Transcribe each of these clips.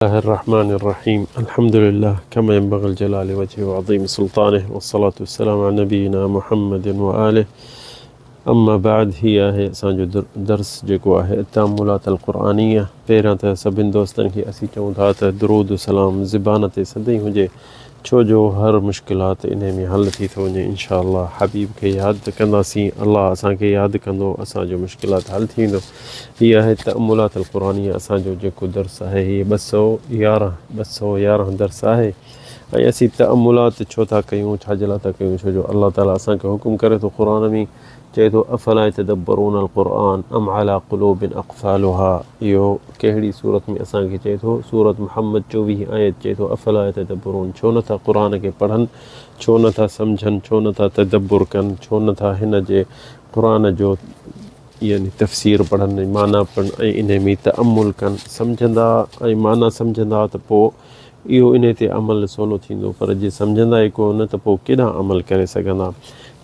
الله الرحمن الرحيم الحمد لله كما ينبغي الجلال وجهه وعظيم سلطانه والصلاة والسلام على نبينا محمد وآله اما بعد هي آهي اسان جو درس جيڪو آهي التاملات القرآنيه پهريان ته سڀن دوستن کي اسين چئون ٿا ته درود سلام زبان تي سدائين هجي ڇو جو هر مشڪلات انهي ۾ حل ٿي ٿو وڃي انشاء الله حبيب کي ياد ته ڪنداسين الله اسان کي ياد ڪندو اسان جو مشڪلات حل ٿي ويندو هي آهي تأملات القرآنيه اسان جو جيڪو درس آهي هي 211 211 درس آهي ۽ اسين تأملات ڇو ٿا ڪيون ڇا جي لاء ٿا ڪيون ڇو جو الله تعالي اسان کي حڪم ڪري ٿو قرآن ۾ چئي ٿو افلا يتدبرون القرآن ام علي قلوب اقفالها اهو ڪهڙي سورت ۾ اسان کي چئي ٿو سورت محمد 24 آيت چئي ٿو افلا يتدبرون ڇو نٿا قرآن کي پڙهن ڇو نٿا سمجهن ڇو نٿا تدبر ڪن ڇو نٿا هن جي قرآن جو يعني تفسير پڙهن ۽ معنيٰ پڙهن ۽ انهي ۾ تامل ڪن سمجهندا ۽ معنيٰ سمجهندا ته پوء اهو انهي تي عمل سولو ٿيندو پر جي سمجهندا ئي ڪو نه ته پوء ڪيڏانهن عمل ڪري سگهندا.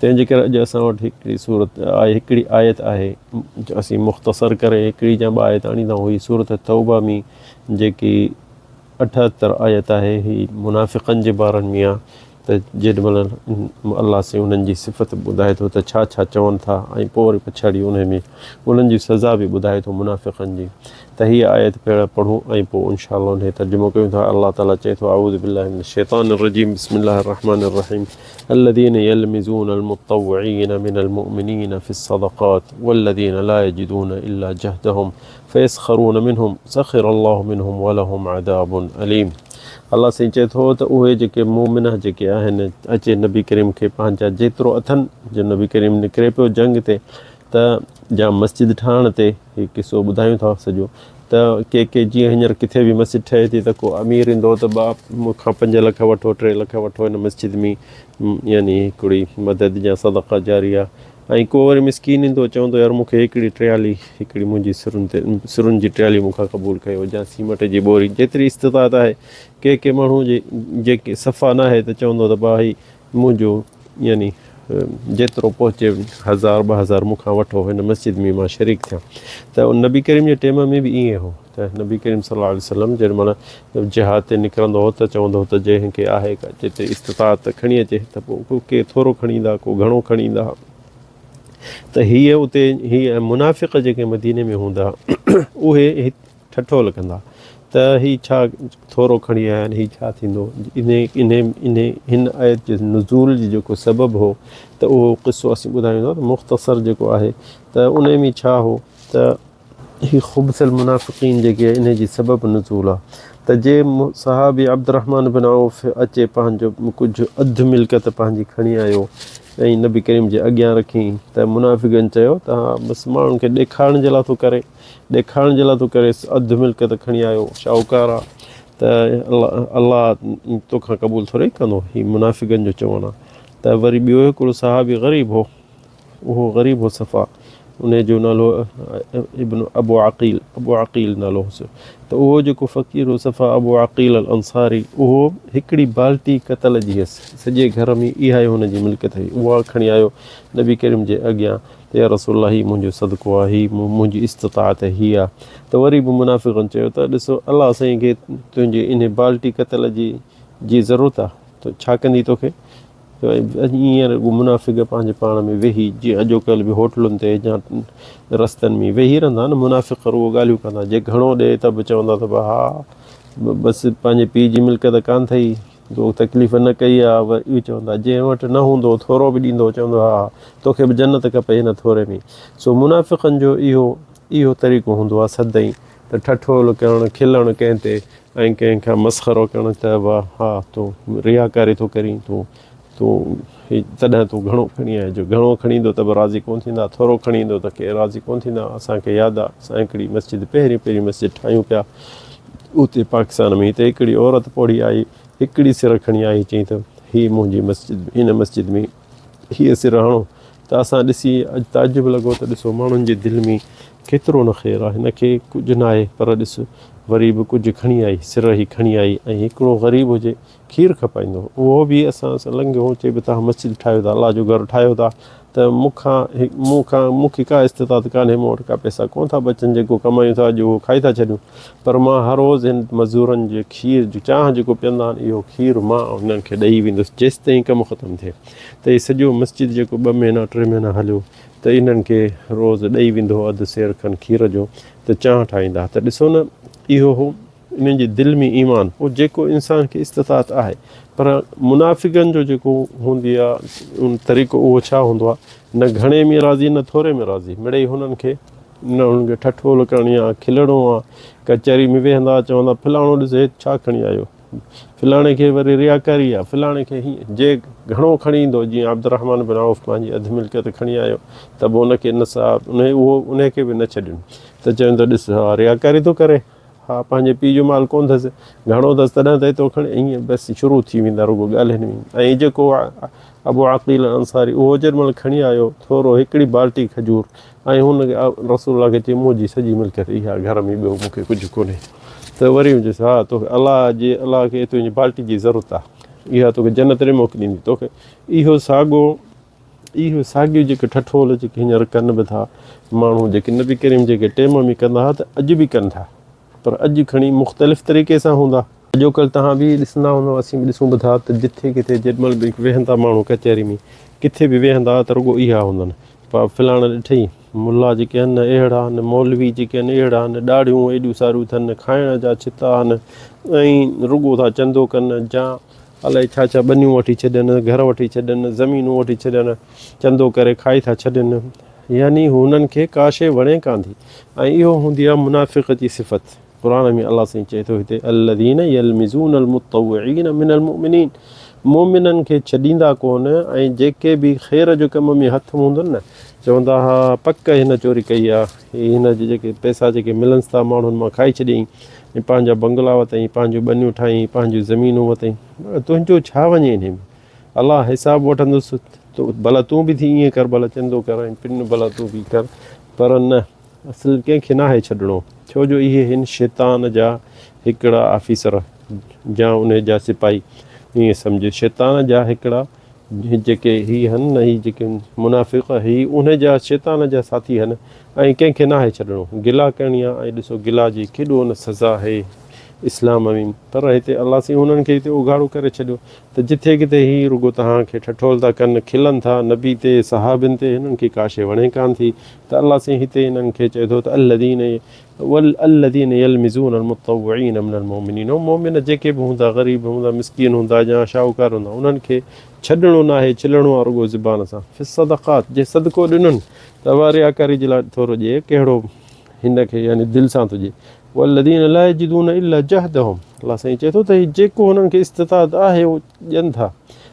تنهن جي ڪري اڄ اسان وٽ هڪڙي سورت آهي هڪڙي آيت آهي اسين مختصر ڪري هڪڙي يا ٻه آيت آڻيندا هئي سورت توبه ۾ جيڪي 78 آيت آهي هي منافقن جي بارن ۾ آهي ته جيڏي مهل الله سائين انهن جي صفت ٻڌائي ٿو ته ڇا ڇا چون ٿا ۽ پوء وري پڇاڙي انهي ۾ انهن جي سزا به ٻڌائي ٿو منافقن جي ته هيء آيت پهريان پڙهون ۽ پوء انشاء الله انهي ترجمو ڪيون ٿا الله تعالي چئي ٿو اعوذ بالله من الشيطان الرجيم بسم الله الرحمن الرحيم الذين يلمزون المتطوعين من المؤمنين في الصدقات والذين لا يجدون الا جهدهم فيسخرون منهم سخر الله منهم ولهم عذاب اليم الله سائين چئي ٿو ته اهي جيڪي مؤمن جيڪي آهن اچي نبي ڪريم کي پنهنجا جيترو اٿن جو نبي ڪريم نڪري پيو جنگ تي ته جا مسجد ٺاهڻ تي هي قصو ٻڌايون ٿا سڄو ته ڪي ڪي جيئن هينئر ڪٿي به مسجد ٺهي ٿي ته ڪو امير ايندو ته با مون کان 5 لک وٺو 3 لک وٺو هن مسجد ۾ يعني هڪڙي مدد يا صدقه جاريه ۽ ڪو وري مسڪين ايندو چوندو يار مون کي هڪڙي ٽيالي هڪڙي منهنجي سرن تي سرن جي ٽيالي مون کان قبول ڪيو يا سيمٽ جي ٻوري جيتري استطاعت آهي ڪي ڪي ماڻهو جي جيڪي صفا نه آهي ته چوندو ته ڀاء هي منهنجو يعني جيترو پهچي هزار 2000 مون کان وٺو هن مسجد ۾ مان شريڪ ٿيان ته نبي ڪريم جي ٽيم ۾ به ائين هو ته نبي ڪريم صلي الله عليه وسلم جيڏي مهل جهاد تي نڪرندو هو ته چوندو هو ته جنهن کي آهي ڪا جيتري استطاعت ته کڻي اچي ته پوء ڪو ڪي ٿورو کڻي ايندا ڪو گهڻو کڻي ايندا ته هيء اتي هي منافق جيڪي مديني ۾ هوندا اهي ٺٺول ڪندا ته هي ڇا ٿورو کڻي آيا آهن هي ڇا ٿيندو انهي انهي انهي هن آيت جي نزول جي جيڪو سبب هو ته اهو قصو اسين ٻڌايون ٿا ته مختصر جيڪو آهي ته انهي ۾ ڇا هو ته هي خبث المنافقين جيڪي انهي جي سبب نزول آ ته جي صحابي عبدالرحمن بن عوف اچي پنهنجو ڪجهه اڌ ملڪيت پنهنجي کڻي آيو ۽ نبي ڪريم جي اڳيان رکي ته منافقن چيو ته ها بس ماڻهن کي ڏيکارڻ جي لاء ٿو ڪري ڏيکارڻ جي لاء ٿو ڪري اڌ ملڪيت کڻي آيو شاهوڪار آ ته الله توکان قبول ٿوري ڪندو هي منافقن جو چوڻ آ ته وري ٻيو هڪڙو صحابي غريب هو اهو غريب هو صفا انهي جو نالو ابن ابو عقيل ابو عقيل نالو هوس ته اهو جيڪو فقير هو صفا ابو عقيل الانصاري اهو هڪڙي بالٽي قتل جي هيس سڄي گهر ۾ اها ئي هن جي ملڪيت هئي اها کڻي آيو نبي ڪريم جي اڳيان ته يا رسول الله هي منهنجو صدقو آهي هي منهنجي استطاعت هي آهي ته وري به منافقن چيو ته ڏسو الله سائين کي تنهنجي انهي بالٽي قتل جي جي ضرورت آهي ته ڇا ڪندي توکي ائين رڳو منافق پنهنجي پاڻ ۾ ويهي جيئن اڄوڪلهه به هوٽلن تي يا رستن ۾ ويهي رهندا نه منافق رڳو ڳالهيون ڪندا جي گهڻو ڏي ته به چوندا ته ها بس پنهنجي پيء جي ملڪيت ڪانه اٿئي تو تڪليف نه ڪئي آ اهو چوندا جنهن وٽ نه هوندو ٿورو به ڏيندو چوندو ها توکي به جنت کپي هن ٿوري ۾ سو منافقن جو اهو اهو طريقو هوندو آ سدائين ته ٺٺول ڪرڻ کلڻ ڪنهن تي ۽ ڪنهن کان مسخرو ڪرڻ ته واهه ها تون رياڪاري ٿو ڪرين تون تون هي تڏهن تون گهڻو کڻي آئين جو گهڻو کڻي ايندو ته به راضي ڪونه ٿيندا ٿورو کڻي ايندو ته ڪي راضي ڪونه ٿيندا اسان کي ياد آ اسان هڪڙي مسجد پهرين پهرين مسجد ٺاهيون پيا اتي پاڪستان ۾ هتي هڪڙي عورت پوڙهي آئي هڪڙي سر کڻي آئي چئي ته هي منهنجي مسجد هن مسجد ۾ هيء سر هڻو ته اسان ڏسي اڄ تعجب لڳو ته ڏسو ماڻهن جي دل ۾ ڪيترو نه خير آهي هن کي ڪجهه ناهي پر ڏس وري به ڪجهه کڻي آئي، سر هي کڻي آئي ۽ هڪڙو غريب هجي کير کپائيندو هو، اهو به اسان سان لنگهيو هو، چئي به توهان مسجد ٺاهيو ٿا، الله جو گهر ٺاهيو ٿا ته مون کان مون کان مون کي ڪا استطاعت ڪانهي، مون وٽ ڪا پئسا ڪونه ٿا بچن، جيڪو ڪمايون ٿا اڄ اهو کائي ٿا ڇڏيون، پر مان هر روز هن مزورن جي کير جو چانهه جيڪو پيئندا آهن اهو کير مان انهن کي ڏئي ويندس جيستائين ڪم ختم ٿئي ته هي سڄو مسجد جيڪو ٻه مهينا ٽي مهينا هليو ته انهن کي روز ڏئي ويندو هو اڌ سير کن کير جو ته چانهه ٺاهيندا ته ڏسو نه اهو هو انهن جي دل ۾ ايمان پوء جيڪو انسان کي استطاعت آهي پر منافقن جو جيڪو هوندي آ ان طريقو اهو ڇا هوندو آ نه گهڻي ۾ راضي نه ٿوري ۾ راضي مڙئي هنن کي نه هنن کي ٺٺول ڪرڻي آ کلڻو آ ڪچهري ۾ ويهندا چوندا فلاڻو ڏس هي ڇا کڻي آيو فلاڻي کي وري رياڪاري آ فلاڻي کي هي جي گهڻو کڻي ايندو جيئن عبدالرحمان بن عوف پنهنجي اڌ ملڪيت کڻي آيو ته به ان کي نه صاحب ان اهو ان کي به نه ڇڏين ته چون ته ڏس ها رياڪاري ٿو ڪري ها پنهنجي پيء جو مال ڪونه اٿس، گهڻو اٿس تڏهن ته ايترو کڻي ائين بس شروع ٿي ويندا رڳو ڳالهين ۾ ۽ جيڪو ابو عقيل انصاري اهو جيڏي مهل کڻي آيو ٿورو هڪڙي بالٽي کجور ۽ هن رسول الله کي چيو منهنجي سڄي ملڪيت اها گهر ۾ ٻيو مون کي ڪجهه ڪونهي ته وري چيس ها توکي الله جي الله کي تنهنجي بالٽي جي ضرورت آهي اها توکي جنت ڏي موڪليندي توکي اهو ساڳو اهو ساڳيو جيڪي ٺٺول جيڪي هينئر ڪن به ٿا ماڻهو جيڪي نبي ڪريم جيڪي ٽيم ۾ ڪندا هئا ته اڄ به ڪن ٿا پر اڄ کڻي مختلف طريقي سان هوندا. اڄوڪلهه توهان به ڏسندا هوندؤ اسين به ڏسون به ٿا ته جٿي ڪٿي جيڏي مهل به ويهن ٿا ماڻهو ڪچهري ۾ ڪٿي به ويهندا ته رڳو اها هوندن پا فلاڻا ڏٺئي ملا جيڪي آهن نه اهڙا آهن مولوي جيڪي آهن اهڙا آهن ڏاڙهيون ايڏيون ساريون اٿن کائڻ جا ڇتا آهن ۽ رڳو ٿا چندو ڪن جا الائي ڇا ڇا ٻنيون وٺي ڇڏين، گهر وٺي ڇڏين، زمينون وٺي ڇڏين، چندو ڪري کائي ٿا ڇڏين. يعني هنن کي ڪا شيء وڻي ڪانه ٿي ۽ اهو هوندي آهي منافق جي صفت. قرآن ۾ الله سائين چئي ٿو هتي الذين يلمزون المتطوعين من المؤمنين مؤمنن کي ڇڏيندا ڪونه ۽ جيڪي به خير جو ڪم ۾ هٿ هوندن نه چوندا ها پڪ هن چوري ڪئي آهي هي هن جي جيڪي پئسا جيڪي ملنس ٿا ماڻهن مان کائي ڇڏيائين ۽ پنهنجا بنگلا وتئين، پنهنجون ٻنيون ٺاهين، پنهنجون زمينون وتئين، تنهنجو ڇا وڃي انهي ۾؟ الله حساب وٺندس، ڀلا تون به ٿي ائين ڪر، ڀلا چندو ڪر ۽ پن ڀلا تون به ڪر، پر نه، اصل ڪنهن کي ناهي ڇڏڻو، ڇو جو اهي هن شيطان جا هڪڙا آفيسر يا انهي جا سپاهي، ائين سمجهه، شيطان جا هڪڙا جيڪي هي هن نه هي جيڪي منافق هي انهي جا شيطان جا ساٿي هن ۽ ڪنهن کي ناهي ڇڏڻو گلا ڪرڻي آ ۽ ڏسو گلا جي ڪيڏو نه سزا آهي اسلام ۾ پر هتي الله سائين هنن کي هتي اگهاڙو ڪري ڇڏيو ته جٿي ڪٿي هي رڳو توهان کي ٺٺول ٿا ڪن کلن ٿا نبي تي صحابين تي هنن کي ڪا شيء وڻي ڪانه ٿي ته الله سائين هتي هنن کي چئي ٿو ته الذين والذين يلمزون المتطوعين من المؤمنين هو مؤمن جيڪي به هوندا غريب هوندا مسڪين هوندا يا شاهوڪار هوندا انهن کي ڇڏڻو ناهي ڇلڻو آهي رڳو زبان سان في الصدقات جي صدقو ڏنن ته اها رياڪاري جي لاء ٿورو ڏي ڪهڙو هن کي يعني دل سان ٿو ڏي والذين لا يجدون الا جهدهم الله سائين چئي ٿو ته هي جيڪو هنن کي استطاعت آهي اهو ڏين ٿا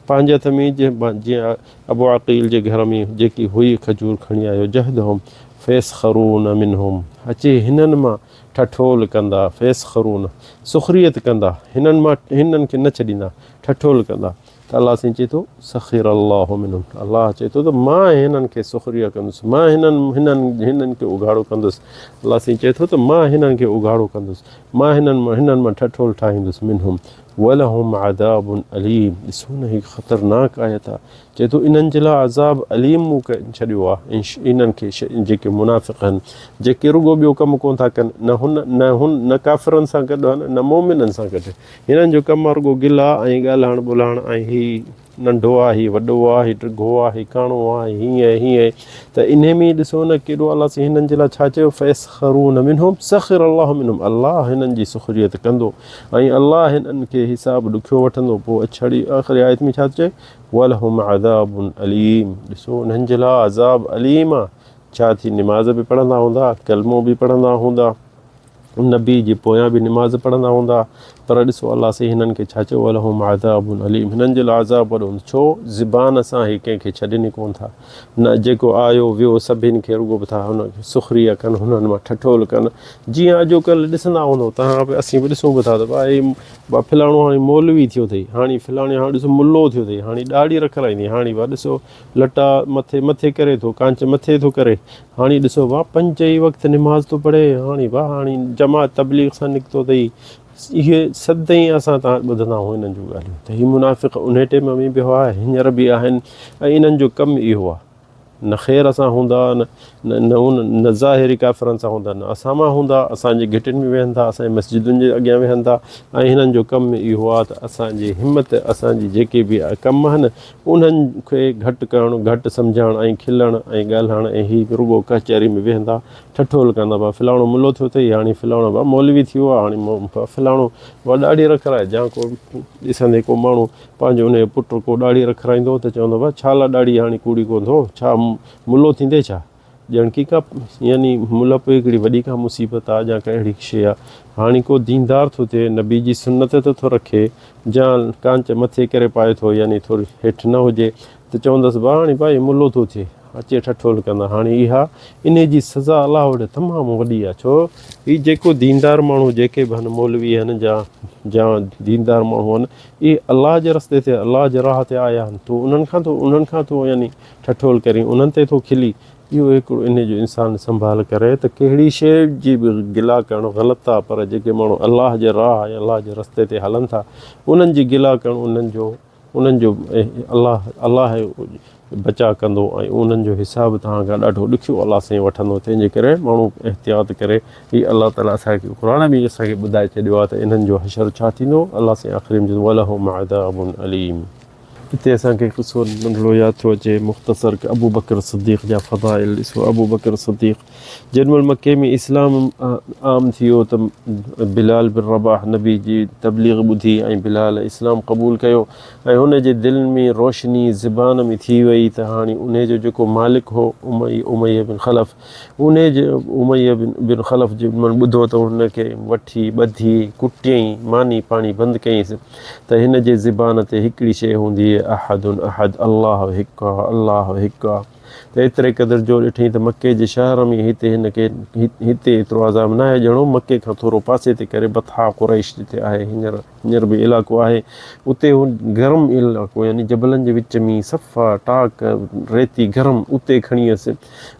پنهنجي هٿ ۾ جيئن ابو عقيل جي گهر ۾ جيڪي هئي کجور کڻي آيو جهدهم فيسخرون منهم اچي هنن مان ٺٺول ڪندا فيسخرون سخريت ڪندا هنن مان هنن کي نه ڇڏيندا ٺٺول ڪندا ته الله سائين چئي ٿو سخر الله منهم الله چئي ٿو ته مان هنن کي سخريه ڪندس مان هنن هنن هنن کي اگهاڙو ڪندس الله سائين چئي ٿو ته مان هنن کي اگهاڙو ڪندس مان هنن مان هنن مان ٺٺول ٺاهيندس منهم ولهم عذاب اليم ڏسو نه هي خطرناڪ آيت آهي چئي ٿو انهن جي لاء عذاب اليم مون ڇڏيو آهي انهن کي جيڪي منافق آهن جيڪي رڳو ٻيو ڪم ڪونه ٿا ڪن نه هن نه هن نه ڪافرن سان گڏ آهن نه مومنن سان گڏ هنن جو ڪم آهي رڳو گلا ۽ ڳالهائڻ ٻولهائڻ ۽ هي ننڍو آهي هي وڏو آهي هي ڊگهو آهي هي ڪاڻو آهي هيئن آهي هيئن آهي ته انهي ۾ ڏسو نه ڪيڏو الله سائين هنن جي لاء ڇا چيو فيسخرون منهم سخر الله منهم الله هنن جي سخريت ڪندو ۽ الله هنن کي حساب ڏکيو وٺندو پوء اڇڙي آخري آيت ۾ ڇا ٿو چئي ولهم عذاب اليم ڏسو انهن جي لاء عذاب اليم آ ڇا ٿي نماز به پڙهندا هوندا ڪلمو به پڙهندا هوندا نبي جي پويان به نماز پڙهندا هوندا پر ڏسو الله سائين هنن کي ڇا چيو ولهم عذاب اليم هنن جي لاء عذاب وڏو هوندو ڇو زبان سان هي ڪنهن کي ڇڏين ئي ڪون ٿا نه جيڪو آيو ويو سڀن کي رڳو به ٿا هن کي سخريه ڪن هنن مان ٺٺول ڪن جيئن اڄوڪلهه ڏسندا هوندو تهان به اسين به ڏسون به ٿا ته ڀائي با فلاڻو هاڻي مولوي ٿيو اٿئي هاڻي فلاڻي هاڻي ڏسو ملو ٿيو اٿئي هاڻي ڏاڙهي رکرائيندي هاڻي با ڏسو لٽا مٿي مٿي ڪري ٿو ڪانچ مٿي ٿو ڪري هاڻي ڏسو با پنج ئي وقت نماز ٿو پڙهي هاڻي با هاڻي جماعت تبليغ سان نڪتو اٿئي. اهي سدائين اسان تان ٻڌندا آهيون انهن جون ڳالهيون ته هي منافق انهي ٽيم ۾ به هئا هينئر به آهن ۽ انهن جو ڪم اهو آهي نه خير سان هوندا نه نه نه ظاهري ڪافرن سان هوندا نه اسان مان هوندا اسان جي گهٽين ۾ ويهن ٿا اسان جي مسجدن جي اڳيان ويهن ٿا ۽ هنن جو ڪم اهو آهي ته اسان جي همت اسان جي جيڪي به ڪم آهن انهن کي گهٽ ڪرڻ گهٽ سمجهڻ ۽ کلڻ ۽ ڳالهائڻ ۽ هي رڳو ڪچهري ۾ ويهندا ٺٺول ڪندا با فلاڻو ملو ٿيو اٿئي هاڻي فلاڻو با مولوي ٿي ويو آهي هاڻي با فلاڻو با ڏاڙهي رکرائي جا ڪو ڏسندي ڪو ماڻهو پنهنجو ان جو پٽ ڪو ڏاڙهي رکرائيندو ته چوندو با ڇا لاء ڏاڙهي هاڻي ڪوڙي ڪونه ٿو ڇا ملو ٿيندي ڇا ڄڻ ڪي ڪا يعني ملپ هڪڙي وڏي ڪا مصيبت آ جا ڪا اهڙي شيء آ هاڻي ڪو ديندار ٿو ٿئي نبي جي سنت ته ٿو رکي جا ڪانچ مٿي ڪري پائي ٿو يعني ٿوري هيٺ نه هجي ته چوندس با هاڻي ڀائي ملو ٿو ٿئي اچي ٺٺول ڪندا هاڻي اها انهي جي سزا الله وٽ تمام وڏي آ ڇو هي جيڪو ديندار ماڻهو جيڪي به هن مولوي هن جا جا ديندار ماڻهو هن اهي الله جي رستي تي الله جي راهه تي آيا آهن تون انهن کان ٿو انهن کان ٿو يعني ٺٺول ڪرين انهن تي ٿو کلي اهو هڪڙو انهي جو انسان سنڀال ڪري ته ڪهڙي شيء جي به گلا ڪرڻ غلط آ پر جيڪي ماڻهو الله جي راهه ۽ الله جي رستي تي هلن ٿا انهن جي گلا ڪرڻ انهن جو انهن جو الله الله بچاء ڪندو ۽ انهن جو حساب توهان کان ڏاڍو ڏکيو الله سائين وٺندو تنهن جي ڪري ماڻهو احتياط ڪري هي الله تعالي اسان کي قرآن ۾ اسان کي ٻڌائي ڇڏيو آهي ته انهن جو حشر ڇا ٿيندو الله سائين آخري ۾ ولهم عذاب اليم هتي اسان کي قصو ننڍڙو ياد ٿو اچي مختصر ابو بڪر صديق جا فضائل ڏسو ابو بڪر صديق جيڏي مهل مڪي ۾ اسلام عام ٿي ويو ته بلال بن رباح نبي جي تبليغ ٻڌي ۽ بلال اسلام قبول ڪيو ۽ هن جي دل ۾ روشني زبان ۾ ٿي وئي ته هاڻي انهي جو جيڪو مالڪ هو اميه بن خلف انهي جي اميه بن خلف جيڏي مهل ٻڌو ته هن کي وٺي ٻڌي ڪٽيائين ماني پاڻي بند ڪيائينس ته هن جي زبان تي هڪڙي شيء هوندي هئي احد احد الله هڪ آ الله هڪ آ ته ايتري قدر جو ڏٺئين ته مڪي جي شهر ۾ هتي هن کي هتي ايترو عذاب ناهي ڏيڻو، مڪي کان ٿورو پاسي تي ڪري بطحاء قريش جتي آهي هينئر هينئر به علائقو آهي اتي هو گرم علائقو يعني جبلن جي وچ ۾ صفا ٽاڪ ريتي گرم اتي کڻي ويس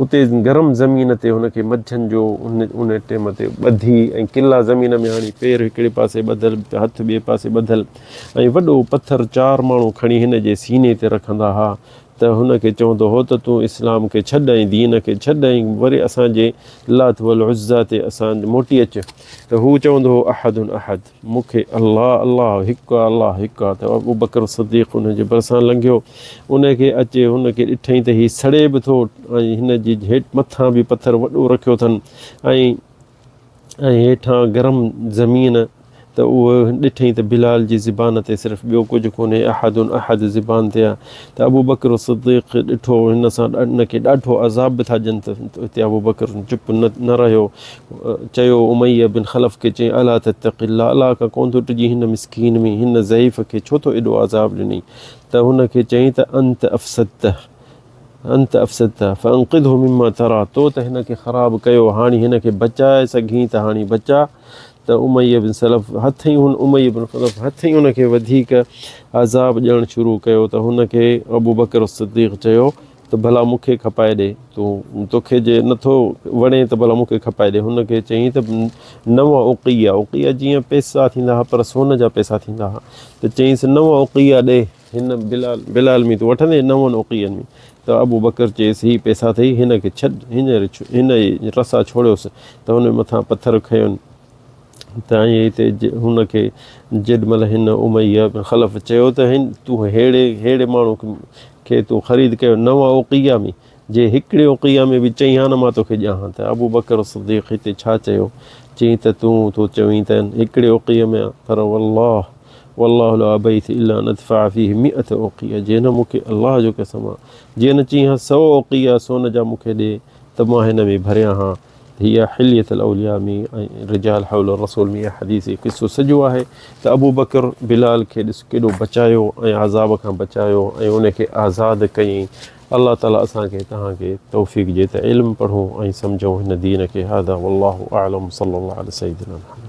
اتي گرم زمين تي هن کي منجهند جو ان ان ٽيم تي ٻڌي ۽ ڪلا زمين ۾ هڻي پير هڪڙي پاسي ٻڌل هٿ ٻئي پاسي ٻڌل ۽ وڏو پٿر چار ماڻهو کڻي هن جي سيني تي رکندا ها ته هن کي چوندو هو ته تون اسلام کي ڇڏ ۽ دين کي ڇڏ ۽ وري اسان جي لات والعزيٰ تي اسان موٽي اچ ته هو چوندو هو احد احد مون کي الله الله هڪ آ الله هڪ آ ته ابوبڪر صديق ان جي ڀرسان لنگهيو ان کي اچي هن کي ڏٺائين ته هي سڙي به ٿو ۽ هن جي هيٺ مٿان به پٿر وڏو رکيو اٿن ۽ ۽ هيٺان گرم زمين ته اهو ڏٺئين ته بلال جي زبان تي صرف ٻيو ڪجهه ڪونهي احد احد زبان تي آهي ته ابوبڪر صديق ڏٺو هن سان ان کي ڏاڍو عذاب به ٿا ڏين ته اتي ابوبڪر چپ نه رهيو چيو اميه بن خلف کي چيائين الا تتقي الله الله کان ڪونه ٿو ڊڄين هن مسڪين ۾ هن ضعيف کي ڇو ٿو ايڏو عذاب ڏنئي ته هن کي چيائين ته انت افسدته انت افسدته فانقذه مما تريٰ تو ته هن کي خراب ڪيو هاڻي هن کي بچائي سگهين ته هاڻي بچاء ته اميه بن سلف هٿ ئي هن اميه بن خلف هٿ ئي ان کي وڌيڪ عذاب ڏيڻ شروع ڪيو ته هن کي ابوبڪر صديق چيو ته ڀلا مون کي کپائي ڏي تون توکي جي نٿو وڻي ته ڀلا مون کي کپائي ڏي هن کي چيائين ته نو اوقيه اوقيه جيئن پئسا ٿيندا هئا پر سون جا پئسا ٿيندا هئا ته چيائينس نو اوقيه ڏي هن بلال بلال ۾ تون وٺندين نون اوقين ۾ ته ابوبڪر چيس هي پئسا اٿئي هن کي ڇڏ هينئر هن رسا ڇوڙيوس ته هن مٿان پٿر کنيو ته ائين هتي هن کي جيڏ مهل هن اميه بن خلف چيو ته هن تون ههڙي ههڙي ماڻهو کي تون خريد ڪيو نو اوقيه ۾ جي هڪڙي اوقيه ۾ به چئين ها نه مان توکي ڏيان ها ته ابوبڪر صديق هتي ڇا چيو چيائين ته تون ٿو چوين ته هڪڙي اوقيه ۾ پر والله والله لا ابيت الا ان ادفع فيه مئة اوقيه جي نه مون کي الله جو قسم آ جي نه چئين ها سو اوقيه سون جا مون کي ڏي ته مان هن ۾ ڀريان ها هي حلية الاولياء ۾ ۽ رجال حول الرسول ۾ اها حديث هي قصو سڄو آهي ته ابوبڪر بلال کي ڏس ڪيڏو بچايو ۽ عذاب کان بچايو ۽ ان کي آزاد ڪيائين الله تعالي اسان کي توهان کي توفيق ڏي ته علم پڙهون ۽ سمجهون هن دين کي هذا والله اعلم صلي الله علي سيدنا محمد.